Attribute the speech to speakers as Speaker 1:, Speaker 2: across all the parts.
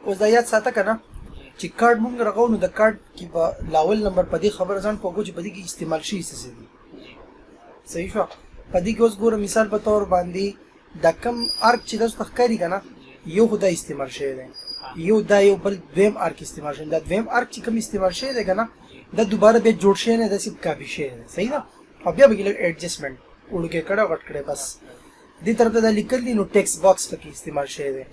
Speaker 1: اوس دا یاد ساته کنه چې کارت مونږ رغو، نو د کارت کې به لاول نمبر په دې خبره ځان پوهو چې په دې کې استعمال شي څه څه دي. صحیح شو؟ په دې کې اوس ګوره، مثال په تور باندې دا کم arc چې تاسو ته ښکاري کنه، یو خو دا استعمال شوی دی، یو دا، یو بل دویم arc استعمال شوی. دا دویم arc چې کوم استعمال شوی دی کنه، دا دوباره بیا جوړ شوی نه، دا صرف کاپي شوی دی. صحیح ده؟ او بیا به کې لږ adjustment وړوکی کړی، غټ کړی، بس. دې طرف ته دا لیکل دي، نو text box پکې استعمال شوی دی.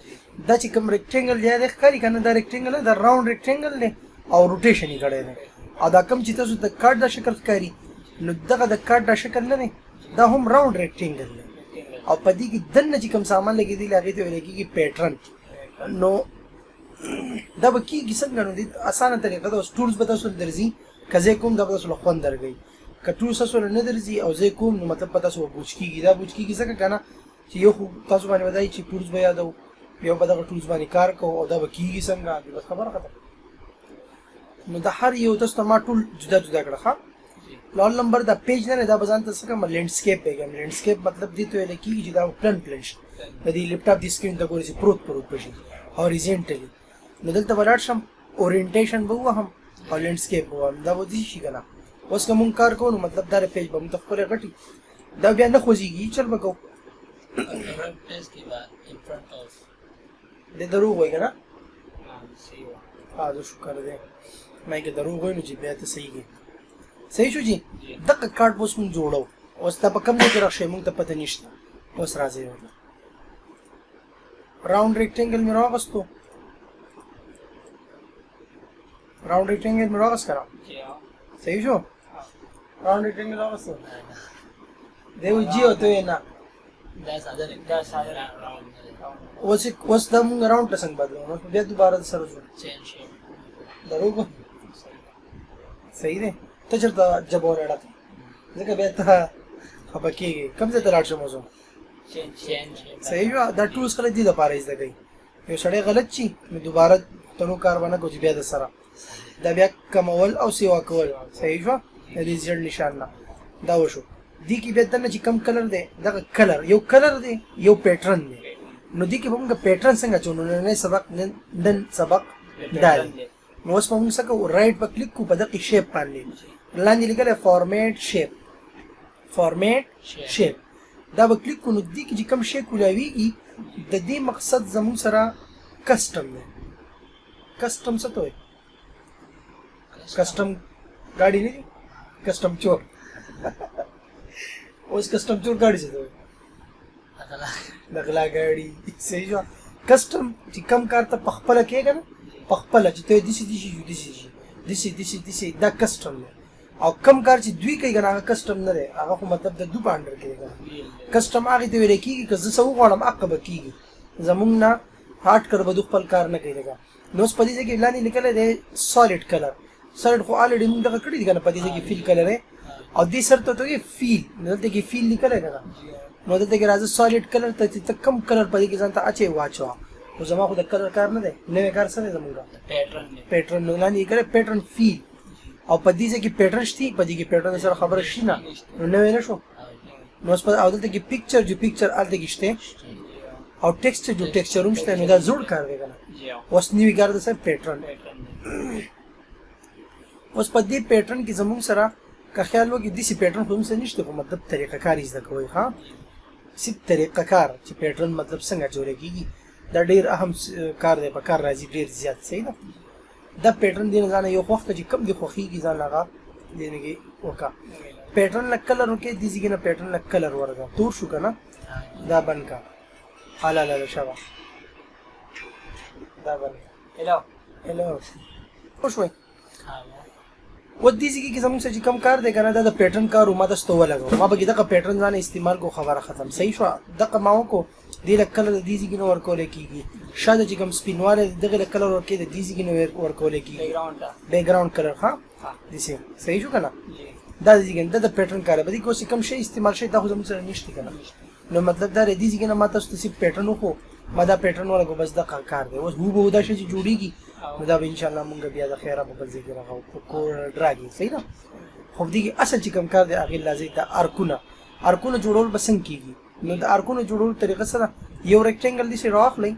Speaker 1: دا چې کوم rectangle دی، دا ښکاري کنه، دا rectangle، دا round rectangle دی او rotation یې کړی دی. او دا کوم چې تاسو د کارت د شکل ښکاري، نو دغه د کارت د شکل نه دی، دا هم round rectangle دی. او په دې کې دننه چې کوم سامان لګېدلی، هغې ته ویل کېږي pattern. نو دا به کېږي څنګه؟ نو دې اسانه طریقه ده. اوس tools به تاسو له درځي، که زه کوم دا به تاسو له خوند درکوي. که tools تاسو له نه درځي او زه کوم، نو مطلب به تاسو به بوج کېږي. دا بوج کېږي ځکه که نه چې یو خو تاسو باندې به دا چې tools به یادو، یو به دغه tools باندې کار کوو او دا به کېږي څنګه، بس خبره ختم. نو د هر یو تاسو ته ما ټول جدا جدا کړه. ښه، لول نمبر دا page نه، دا به ځان ته څه کوم؟ landscape به کوم. landscape مطلب دې ته ویل کېږي چې دا پلن پلن شي. د دې لپټاپ د screen ته ګوري چې پروت پروت به شي، horizontally. نو دلته به لاړ شم، orientation به ووهم او landscape به ووهم، دا به داسې شي که نه. اوس که مونږ کار کوو، نو مطلب دا page به مونږ ته ښکلی غټي، دا بیا نه خوځېږي، چل به کوو. د دروغ وایي که نه؟ ها، زه شکر دی ما کې دروغ وایي، نو چې بیا ته صحیح کې صحیح شو. چې دغه کارت اوس مونږ جوړو، اوس دا په کوم ځای کې راغی مونږ ته پته نشته. اوس راځي ورته round rectangle مې راغستو، round rectangle مې راغست کړه. صحیح شو؟ round rectangle راغستو دی و جی او ته نه.
Speaker 2: دا ساده، دا ساده round.
Speaker 1: اوس اوس دا مونږ round ته څنګه بدلو؟ نو بیا دوباره سره ځو.
Speaker 2: Change shape.
Speaker 1: دروغ صحیح دی. ته چېرته جبه ولاړه ځکه بیا ته خفه کېږې. کوم ځای ته لاړ شم اوس؟
Speaker 2: Change change.
Speaker 1: صحیح شو؟ دا ټول خلک دې دپاره زده کوي. یو سړی غلط شي، نو دوباره پښتنو کار به نه کوي چې بیا د سره دا بیا کمول او سیوا کول. صحیح شو؟ د دې زیړ نشان نه دا وشو. دې کې بیا دننه چې کوم color دی، دغه color یو color دی، یو pattern دی. نو دې کې به موږ pattern څنګه اچو؟ نو نننی سبق، نن سبق دا دی. نو اوس به موږ څه کوو؟ right به کلیک کوو په دغه shape باندې، لاندې لیکلی format shape، format shape، دا به کلیک کوو. نو دې کې چې کوم شی کولاویږي، د دې مقصد زموږ سره custom دی. custom څه ته وایي؟ custom ګاډي نه دي، custom چور. اوس custom چور ګاډي څه ته وایي؟ د غلا ګاډي. صحیح شو؟ custom چې کم کار ته په خپله کېږي نه، په خپله چې ته داسې داسې شو، داسې شي، داسې داسې داسې، دا custom دی. او کم کار چې دوی کوي کنه، هغه custom نه دی، هغه خو مطلب د دوی په under کې دی کنه. Custom هغې ته ویل کېږي که زه څه وغواړم هغه به کېږي، زمونږ نه هارډ کر به دوی خپل کار نه کوي. لکه نو اوس په دې ځای کې لاندې لیکلی دی solid color. Solid خو already موږ دغه کړي دي کنه. په دې ځای کې fill color دی او دې سر ته ته fill، نو دلته کې fill لیکلی کنه. نو دلته کې راځه solid color ته چې ته کم color په دې کې ځان ته اچي واچوه. خو زما خو د color کار نه دی، نوی کار څه دی زمونږ؟
Speaker 2: Pattern دی.
Speaker 1: Pattern. نو لاندې یې کړی pattern fill او په دې ځای کې pattern شتي، په دې کې pattern سره خبره شي نه، نو نوی نه شو. نو اوس په او دلته کې picture جو picture هلته کې شته او texture جو texture هم شته. نو دا زوړ کار دی کنه، اوس نوی کار دی سر pattern. اوس په دې pattern کې زموږ سره که خیال وکړي، داسې pattern خو هم څه نشته، خو مطلب طریقه کار یې زده کوئ. ښه، صرف طریقه کار چې pattern مطلب څنګه جوړ کېږي، دا ډېر اهم کار دی، په کار راځي ډېر زیات. صحیح ده؟ دا pattern دی نه ځانه یو وخت چې کم دی خوښیږي ځان هغه دی نه کې وکا pattern له color وکې. دې ځای نه pattern له color ورګه تور شو کنه، دا بند کا. حالا لا شابه، دا بند.
Speaker 2: Hello.
Speaker 1: Hello، وشوي. و دې ځای کې زموږ سره چې کم کار دی کنه، دا د pattern کار و. ما تاسو ته ولګو، ما به کې دغه pattern ځان استعمال کو، خبره ختم. صحیح شو؟ دغه ما وکړو. دې له color د دې ځای کې نه ورکول کېږي. شاته چې کوم سپینوالی دغه له color ورکې، د دې ځای کې نه ورکول کېږي. Background color. ها، داسې صحیح شو کنه؟ دا د ځای دا د pattern کار به دې کې اوس کوم شی استعمال شي، دا خو زموږ سره نشته کنه. نو مطلب دا دی، دې ځای کې نه ما تاسو ته صرف pattern وښو، ما دا pattern ولګو، بس دغه کار دی. اوس هو به دا شی چې جوړیږي، نو دا به ان شاء الله مونږ بیا د خیره په بل ځای کې راغو په کور دراګي. صحیح ده؟ خو دې کې اصل چې کوم کار دی هغې لازم د arc ونه، arc ونه جوړول به څنګه کېږي؟ نو د arc ونو جوړولو طریقه څه ده؟ یو rectangle داسې راواخلئ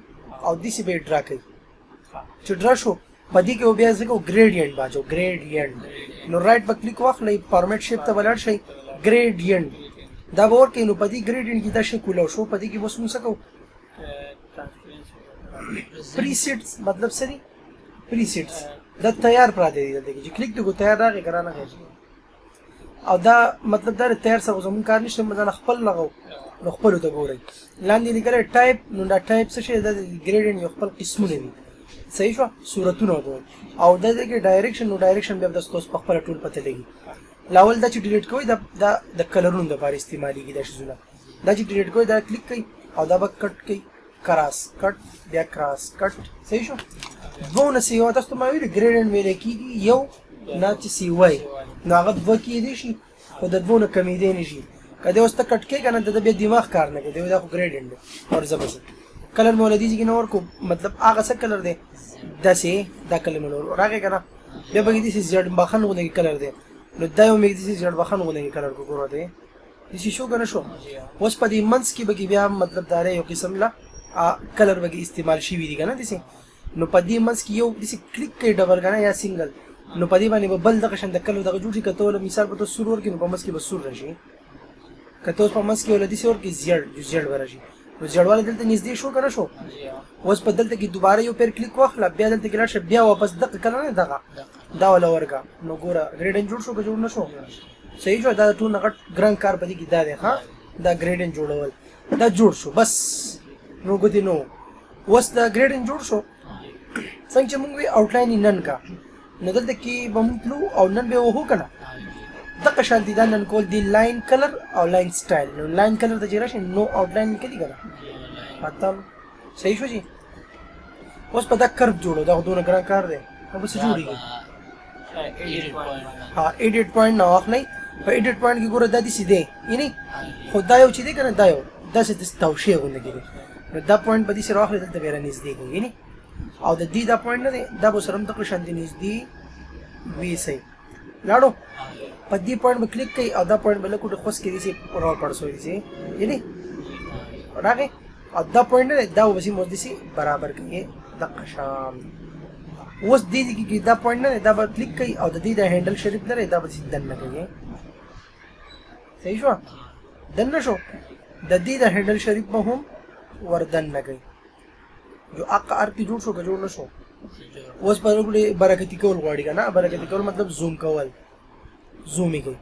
Speaker 1: او داسې به یې draw کوئ. چې ډرا شو په دې کې بیا څه کو ګریډینټ باچو ګریډینټ. نو رائټ به کلیک واخلئ، فارمیټ شیپ ته ولاړ شئ، ګریډینټ دا به ورکړئ. نو په دې ګریډینټ کې دا شی کولاو شو. په دې کې اوس موږ څه کوو؟ پریسیټس مطلب څه دي؟ پریسیټس دا تیار پراته دي دلته کې، چې کلیک دې کو تیار راغی که رانغی. او دا مطلب دا تیار سره زموږ کار نشته، موږ ځان خپل لغو. نو خپلو ته ګورئ لاندې لیکلی ټایپ. نو دا ټایپ څه شی؟ دا د ګریډینټ یو خپل قسمونه دي، صحیح شوه؟ صورتونه ورته وایي. او دا دې کې ډایرکشن، نو ډایرکشن بیا تاسو په خپله ټول پته لګي. لاول دا چې ډیلیټ کوئ، دا د کلرونو دپاره استعمالېږي دا شیزونه. دا چې ډیلیټ کوئ، دا کلیک کوئ او دا به کټ کوئ، کراس کټ، بیا کراس کټ، صحیح شو؟ دوه نه سیوا تاسو ته ما ویلي ګریډینټ ویل کېږي یو نه چې سیوای، نو هغه دوه کېدی شي، خو د دوو نه کمېدی نه شي. که دی اوس ته کټ کې که نه، د ده بیا دماغ کار نه کوي. دی دا خو ګریډینټ دی. ورځه بس کلر مې وله دې ځای کې نه ورکړو، مطلب هغه څه کلر دی داسې، دا کلر مې له راغی که نه. بیا به کې داسې زیړ بخن غوندې کلر دی، نو دا یو مې داسې زیړ بخن غوندې کلر کړو. ګوره دی داسې شو که نه شو؟ اوس په دې منځ کې به کې بیا مطلب دا دی یو قسم له کلر به کې استعمال شوي دي که نه داسې. نو په دې منځ کې یو داسې کلیک کوي ډبل که نه یا سنګل، نو په دې باندې به بل دغه شان د کلر دغه جوړ شي. که ته ول مثال په تو سور ورکړې، نو په منځ کې به سور راشي. که ته اوس په منځ کې ول داسې ورکړې زیړ، زیړ به راشي. نو زیړوالی دلته نږدې شو که نه شو؟ اوس په دلته کې دوباره یو پیر کلیک واخله، بیا دلته کې لاړ شه، بیا واپس دغه کلر نه دغه دا وله ورکړه. نو ګوره ګریډینټ جوړ شو که جوړ نه شو؟ صحیح شو. دا ټول نه غټ ګران کار په دې کې دا دی، ښه دا ګریډینټ جوړول. دا جوړ شو بس، نو ګوتې نو اوس دا ګریډینټ جوړ شو. څنګه چې موږ وی آوټلاین یې نن کا، نو دلته کې به موږ تلو او نن به وهو که نه، دغه شان دي. دا نن کول دي لاین کلر او لاین سټایل. نو لاین کلر ته چې راشي نو آوټلاین لیکلي که نه، ختم. صحیح شو جی. اوس په دا کرب جوړو، دا خو دونه ګران کار دی، نو به څه جوړېږي؟ ها ایډیټ پوینټ نه واخلئ. په ایډیټ پوینټ کې ګوره دا داسې دی، یعنی خو دا یو چې دی که نه، دا یو داسې داسې تاو شوی غوندې کې دی. نو دا پوینټ به داسې راواخلئ، دلته به یې رانږدې کړئ، یعنی او د دې دا پوینټ نه دی، دا به سره هم دغه شان دی نږدې ویسئ. لاړو په دې پوینټ به کلیک کوي او دا پوینټ به لږ خوس کې داسې راوپړسوئ داسې، یعنی راغی. او دا پوینټ نه دی، دا به بس داسې برابر کوي دقه شان. اوس دې ځای کې دا پوینټ نه دی، دا به کلیک کوي او د دې د هینډل شریف نه دی، دا به داسې دننه کوي. صحیح شوه؟ دننه شو. د دې د هینډل شریف به هم ور دننه کوي. جو اق ار کې جوړ شو که جوړ نه شو؟ اوس په وګړي برکتي کول غواړي که نه؟ برکتي کول مطلب زوم کول، زوم یې کوي.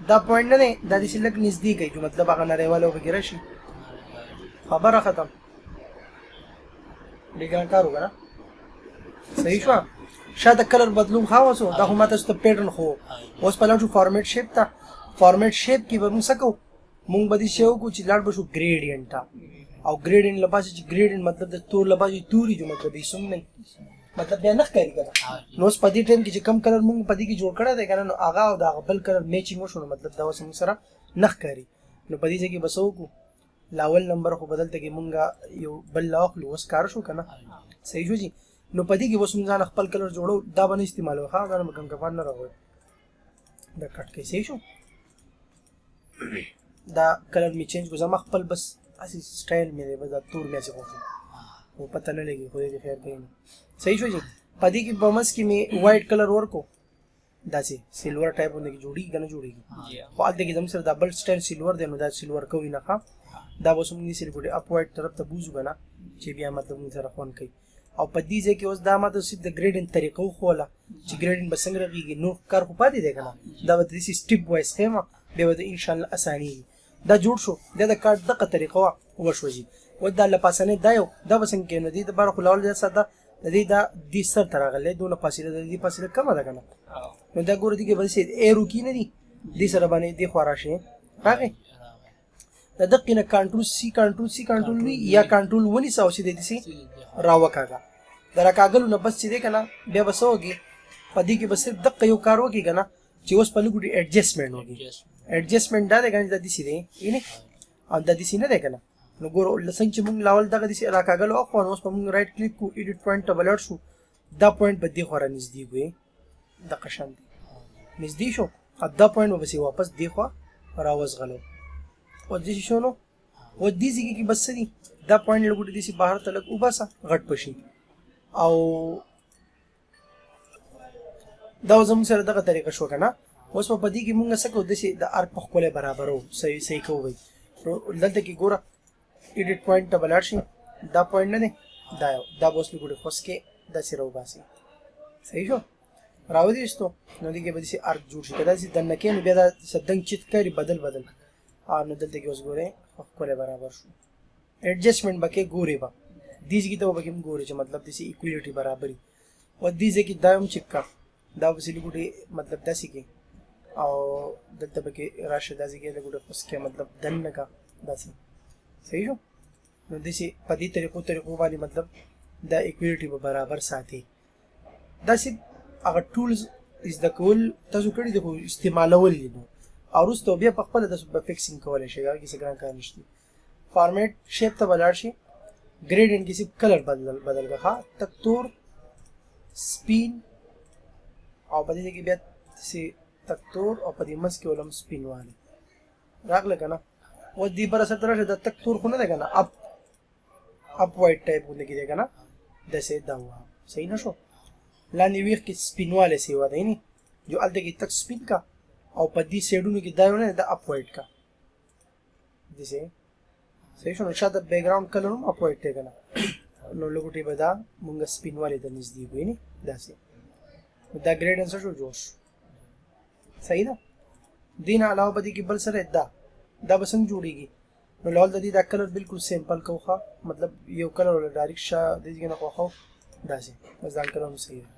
Speaker 1: دا پوینټ نه دی، دا داسې لږ نږدې کوي چې مطلب هغه نریواله پکې راشي. خبره ختم. ډېر ګران کار وکړه نه؟ صحیح شوه. شاته کلر بدلوم ښه اوسو. دا خو ما تاسو ته پیټرن خو اوس په لاړ شو فارمیټ شیپ ته. فارمیټ شیپ کې به موږ څه کوو؟ موږ به دې شی وکړو چې لاړ به شو ګریډینټ ته، او ګریډینټ لپاسه چې ګریډینټ مطلب د تور لپاسه توري جو مطلب یې سم نه مطلب بیا نه ښکاري که نه. نو اوس په دې ټایم کې چې کوم کلر موږ په دې کې جوړ کړی دی که نه، نو هغه او د هغه بل کلر میچینګ وشو، نو مطلب دا اوس موږ سره نه ښکاري. نو په دې ځای کې به څه وکړو؟ لاول نمبر خو بدلته کې مونږ یو بل لا واخلو. اوس کار شو که نه؟ صحیح شو جی. نو په دې کې اوس موږ ځان خپل کلر جوړو، دا به نه استعمالوو، ښه دا به کوم کفان نه راغوي. دا کټ کوي. صحیح شو. دا کلر می چینج کو، زما خپل بس هسې سټایل مې دی، بس دا تور مې هسې خوښ دی، خو پته نه لګي، خدای دې خیر کوي. صحیح شو جی. په دې کې په منځ کې مې وایټ کلر ورکو، داسې سیلور ټایپ غوندې کې جوړېږي که نه جوړېږي؟ خو هلته کې زموږ سره دا بل سټایل سیلور دی، نو دا سیلور کوي نه. ښه دا به اوس موږ داسې ګوډې اپ وایټ طرف ته بوځو که نه، چې بیا مطلب موږ سره خوند کوي. او په دې ځای کې اوس دا ما ته صرف د ګریډینټ طریقه وښوله چې ګریډینټ به څنګه رغېږي. نور کار خو پاتې دی که نه، دا به داسې سټیپ وایز ښیم، بیا به انشاءالله اسانېږي. دا جوړ شو، دا د کارت دغه طریقه وه وشوه جي. اوس دا له پاسنۍ دا یو دا به څنګه کوي؟ نو دې دپاره خو لاول دا ساده د دې دا دې سر ته راغلی، دونه فاصله د دې فاصله کمه ده که نه. نو دا ګوره دې کې به داسې ایرو کې نه دي، دې سره باندې دې خوا راشي راغی. د دقې نه کنټرول سی کنټرول سی کنټرول وي یا کنټرول ونیسه او سیده داسې راوکاږه. د راکاږلو نه بس چې دی که نه، بیا به څه وکړي؟ په دې کې به صرف دقه یو کار وکړي که نه، چې اوس په لږ ایډجسټمنټ وکړي. ایډجسټمنټ دا دی که نه چې دا داسې دی، یعنې او دا داسې نه دی که نه. نو ګوره څنګه چې مونږ لاول دغه داسې راکاږلو اخوا، نو اوس په مونږ رایټ کلیک کو، ایډیټ پوینټ ته به لاړ شو، دا پوینټ به دې خوا رانږدې کړو، دقه شان دی نږدې شو، او دا پوینټ به پسې واپس دې خوا راوځغلو. اوس داسې شو. نو اوس دې ځای کې بس څه دي، دا پوینټ لږ داسې بهر ته لږ وباسه، غټ به شي. او دا زموږ سره دغه طریقه شو کنه. اوس په دې کې مونږ څه کوو؟ داسې د ارک په ښکلی برابرو صحیح صحیح کوو به. نو دلته کې ګوره ایډیټ پوینټ ته به لاړ شي، دا پوینټ نه دی، دا یو دا به اوس لږ خوسکې داسې راوباسي. صحیح شو؟ راودې ایستو. نو دې کې به داسې ارک جوړ شي. که داسې دننه کې نو بیا دا څه دنګ چیت ښکاري بدل بدل. نو دلته کې اوس ګورئ ښکلی برابر شو. ایډجسټمنټ به کې ګورې به دې ځای کې ته به پکې هم ګورې چې مطلب داسې ایکویلیټي برابري. او دې ځای کې دا هم چک کړه، دا به لږ مطلب داسې کې او دلته پکې راشه داسې کې لږ خوسکې مطلب دننه کا داسې. صحیح شو؟ نو داسې په دې طریقو طریقو باندې مطلب دا ایکویلیټي به برابر ساتي. داسې هغه ټولز زده کول تاسو کړي دي خو استعمالول دي نو او وروسته بیا په خپله تاسو به فکسینګ کولی شئ، هغه کې څه ګران کار نشته. فارمیټ شیپ ته به لاړ شي، ګریډینټ کې صرف کلر بدل بدل کړه، ښه تک تور سپین او په دې کې بیا سي تک تور او په دې منځ کې ولم سپین والی راغله که نه. اوس دې بره سره راشه، دا تک تور خو نه دی که نه، اپ اپ وایټ ټایپ غوندې کې دی که نه، داسې دا وه. صحیح نه شو؟ لاندې ویښ کې سپینوالی سیوا دی نه، جو هلته کې تک سپین کا او په دې سایډونو کې دا یو نه دا اپ وایټ کا داسې. صحیح شو؟ نو شاته بیکګراوند کلر هم اپ وایټ دی که نه، نو لږ به دا مونږ سپینوالي ته نږدې کړو نه داسې. دا ګریډنس شو جوړ شو. صحیح ده؟ دې نه علاوه په دې کې بل سره دا دا به څنګه جوړیږي؟ نو لول د دې دا کلر بالکل سمپل کو، ښه مطلب یو کلر ولا ډایرکټ شه دې ځای نه خوښو داسې، بس دا کلر هم صحیح دی.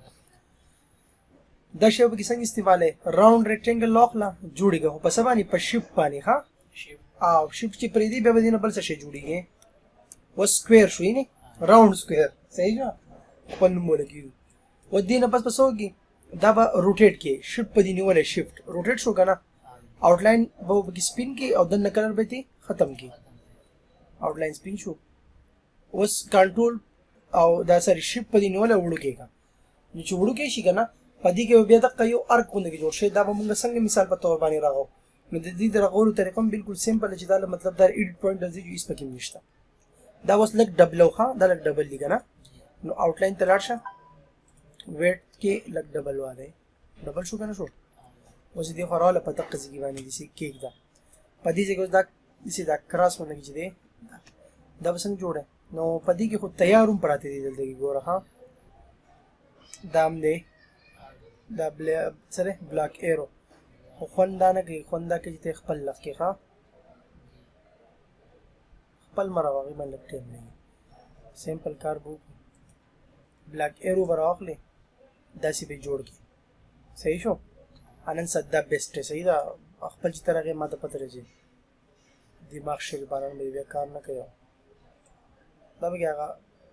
Speaker 1: دا شی به کې څنګه استعمالې؟ راوند ریکټینګل لاخله جوړیږي خو په څه باندې؟ په شیپ باندې. ښه او شیپ چې پرېږدي بیا به دې نه بل څه شی جوړیږي. اوس سکویر شو یعنې راوند سکویر. صحیح شو؟ خپل نوم ولګېږو. اوس دې نه پس به څه وکړي؟ دا به روټیټ کې شیفټ په دې نیولی، شیفټ روټیټ شو که نه، آوټلاین به پکې سپین کې او دننه کلر به ترې ختم کړي. آوټلاین سپین شو. اوس کنټرول او دا سوري شیفټ په دې نیولی وړوکی که، نو چې وړوکی شي که نه په دې کې به بیا دقه یو ارک غوندې کې جوړ شي. دا به مونږ څنګه مثال په تور باندې راغو؟ نو د دې د رغولو طریقه هم بالکل سمپل چې دا مطلب دا ایډیټ پوینټ راځي چې هېڅ پکې نشته. دا اوس لږ ډبلو، ښه دا لږ ډبل دی که نه، نو آوټلاین ته لاړ شه، ویټ کې لږ ډبل والی، ډبل شو که نه شو؟ اوس دې خو راوله په دقه ځای باندې داسې کېږده. په دې ځای کې اوس دا داسې دا کراس غوندې کې چې دی دا به څنګه جوړ دی؟ نو په دې کې خو تیار هم پراته دي دلته کې ګوره، ښه دا هم دی، دا څه دی بلاک ایرو، خو خوند دا نه کوي، خوند دا کوي چې ته خپل لخ کې ښه خپل مه راوه، هغې باندې لږ ټایم لګي. سمپل کار به وکړو، بلاک ایرو به راواخلې داسې به یې جوړ کړي. صحیح شو؟ نن ساعت دا بیسټ دی. صحیح ده؟ خپل چې ته راغی ما ته پته راځي دماغ شوی باران به بیا کار نه کوي. دا به هغه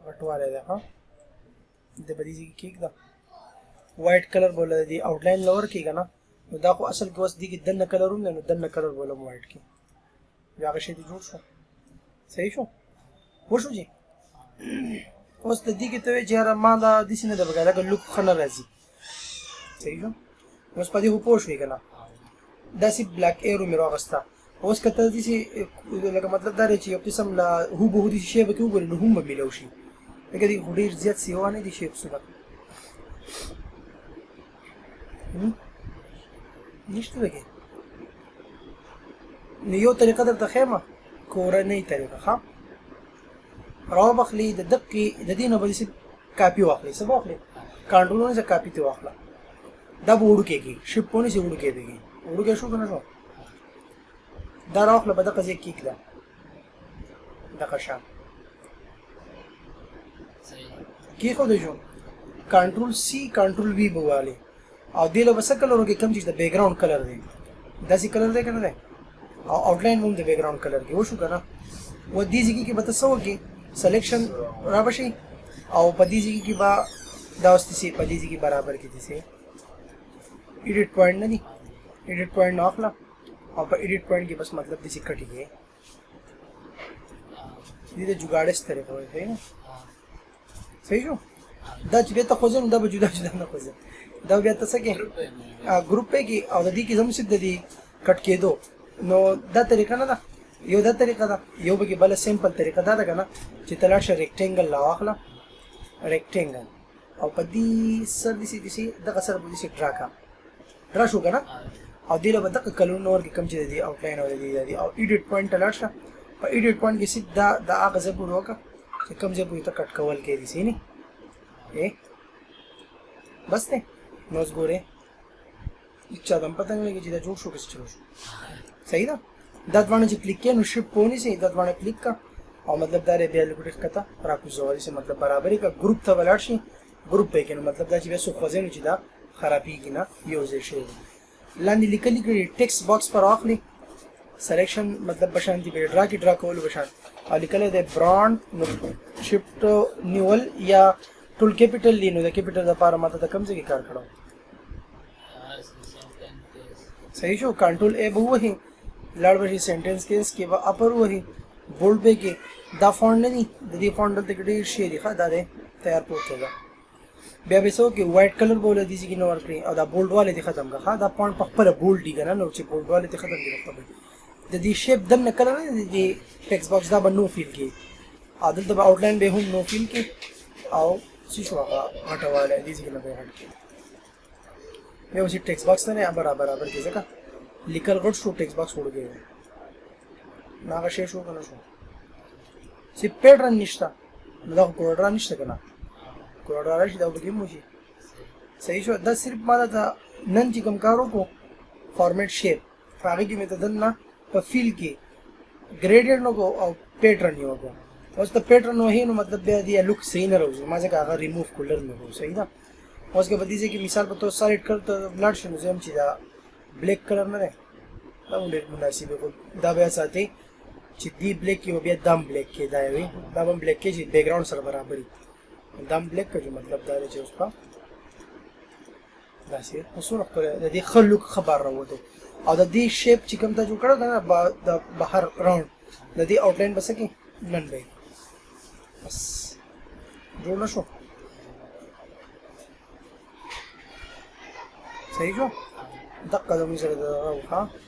Speaker 1: غټوالی دی. ښه د په دې ځای کې کېږده، وایټ کلر به له دې آوټلاین لور کې که نه، نو دا خو اصل کې اوس دې کې دننه کلر هم دی، نو دننه کلر به ولم وایټ کې، بیا هغه شی دې جوړ شو. صحیح شو؟ وشو جي؟ اوس د دې کې ته وایې چې یاره ما دا داسې نه ده پکار، لکه لوک ښه نه راځي. صحیح شو؟ اوس په دې خو پوه شوې که نه؟ داسې بلاک ایرو مې راغسته. اوس که ته داسې لکه مطلب دا دی چې یو قسم له هوبهو داسې شی پکې وګورې نو هم به میلاو شي، لکه دې خو ډېر زیات سیوا نه دي شی صورت نشته پکې. نو یو طریقه درته ښیم، کورنۍ طریقه. ښه راوبخلي د دقې د دې نه به داسې کاپي واخلي. څه به واخلي؟ کنټرول ونیسه، کاپي ترې واخله. دا به وړوکی کړي، شیپ به ونیسي وړوکی به کړي. وړوکی شو که نه شو؟ دا راواخله په دغه ځای کې کېږده دغه شان کېښودی شو. کنټرول سی کنټرول وی به والي او دې له به څه کلر وکړي؟ کوم چې د بیکګراوند کلر دی، داسې کلر دی که نه دی، او آوټلاین هم د بیکګراوند کلر کې وشو که نه. و دې ځای کې به ته څه وکړې؟ سلیکشن را به شي او په دې ځای کې به دا اوس داسې په دې ځای کې برابر کړي. داسې ایډیټ پوینټ نه دی، ایډیټ پوینټ نه واخله او په ایډیټ پوینټ کې بس مطلب داسې کټي کې دې ته جګاړس طریقه وایي. صحیح نه؟ صحیح شو؟ دا چې بیا ته خوځې نو دا به جدا جدا نه خوځې، دا بیا ته څه کې ګروپ پې کې او د دې کې زموږ د دې کټ کېدو. نو دا طریقه نه ده، یو دا طریقه ده، یو به کې بله سمپل طریقه دا ده که نه چې ته لاړ شه ریکټینګل لا واخله ریکټینګل او په دې سر دې دې دغه سر به دې ډرا کا، ډرا شو کنه. او دې له دغه کلرونه ورکې کوم چې دې آوټ لاین او دې او ایډیټ پوینټ ته لاړ شه. په ایډیټ پوینټ کې سیده دا هغه ځای پورې وکړه چې کوم ځای پورې ته کټ کول کې دي سي نه. بس دی. نو اوس ګورې هېچا ته هم پته نه لګي چې دا جوړ شو که څه چلو شو. صحیح ده. دا دواړه چې کلیک کړې نو شیفټ په ونیسې، دا دواړه کلیک کړه او مطلب دا دی بیا لږ ډېر ښکته راکوزوه داسې، مطلب برابرې کړه. ګروپ ته به لاړ شي، ګروپ به یې کړې، نو مطلب دا چې بیا څوک خوځوي نو چې دا خرابېږي نه، یو ځای شوی دی. لاندې لیکلي کړي ټیکسټ باکس پر واخلي سلیکشن مطلب بشان دی به ډرا کې ډرا کولو بشان او لیکلی دی برانډ. نو شیفټ نیول یا ټول کیپیټل دی، نو د کیپیټل لپاره ماته د کوم ځای کې کار کړو؟ صحیح شو. کنټرول ای به ووهي، لاړ به شي سنټنس کې به اپر ووهي، بولډ به کې دا فونټ نه دی، د دې فونټ دلته کې ډېر شی دی. ښه دا دی تیار پروت دی. بیا به څه وکړي؟ وایټ کلر به ولې دې ځای کې نه ورکړي او دا بولډ والی دې ختم کړه. ښه دا فونټ په خپله بولډ دی که نه، نو چې بولډ والی دې ختم کړي نو خپله د دې شیپ دننه کلر نه دی، د دې ټیکسټ باکس دا به نو فیل کړي او دلته به آوټلاین به هم نو فیل کړي او څه شو هغه غټوالی دې ځای کې نه به یې غټ کړي. بیا اوس ټیکسټ باکس نه دی برابر کړي، ځکه لیکل غټ شو، ټیکسټ باکس وړوکی دی. نو هغه شی شو که نه شو؟ چې پیټرن نشته نو دا خو کوډرا نشته که نه، کوډرا راشي دا به پکې هم وشي. صحیح شو. دا صرف ما درته نن چې کوم کار وکړو فارمیټ شیپ، په هغې کې مې ته دننه په فیل کې ګریډینټ وکړو او پیټرن یې وکړو. اوس ته پیټرن وهې نو مطلب بیا دې لوک صحیح نه راوځي، ما ځکه هغه ریموو کولر مې وکړو. صحیح ده. اوس که په دې ځای کې مثال په تور سالیډ کلر ته لاړ شي نو زه هم چې دا بلیک کلر نه دی، دا هم ډېر مناسب دی، خو دا بیا ساتي چې دې بلیک کې به بیا دام بلیک کې دا وي، دا به هم بلیک کې چې بیکګراوند سره برابر وي، دام بلیک که چې مطلب دا دی چې اوس په داسې خو څومره ښکلی د دې ښه لوک ښه بار راووتی. او د دې شیپ چې کوم تا جوړ کړی که نه د بهر راونډ د دې آوټلاین به څه کې نن به بس جوړ نه شو. صحیح شو. دقه زموږ سره دغه وښه.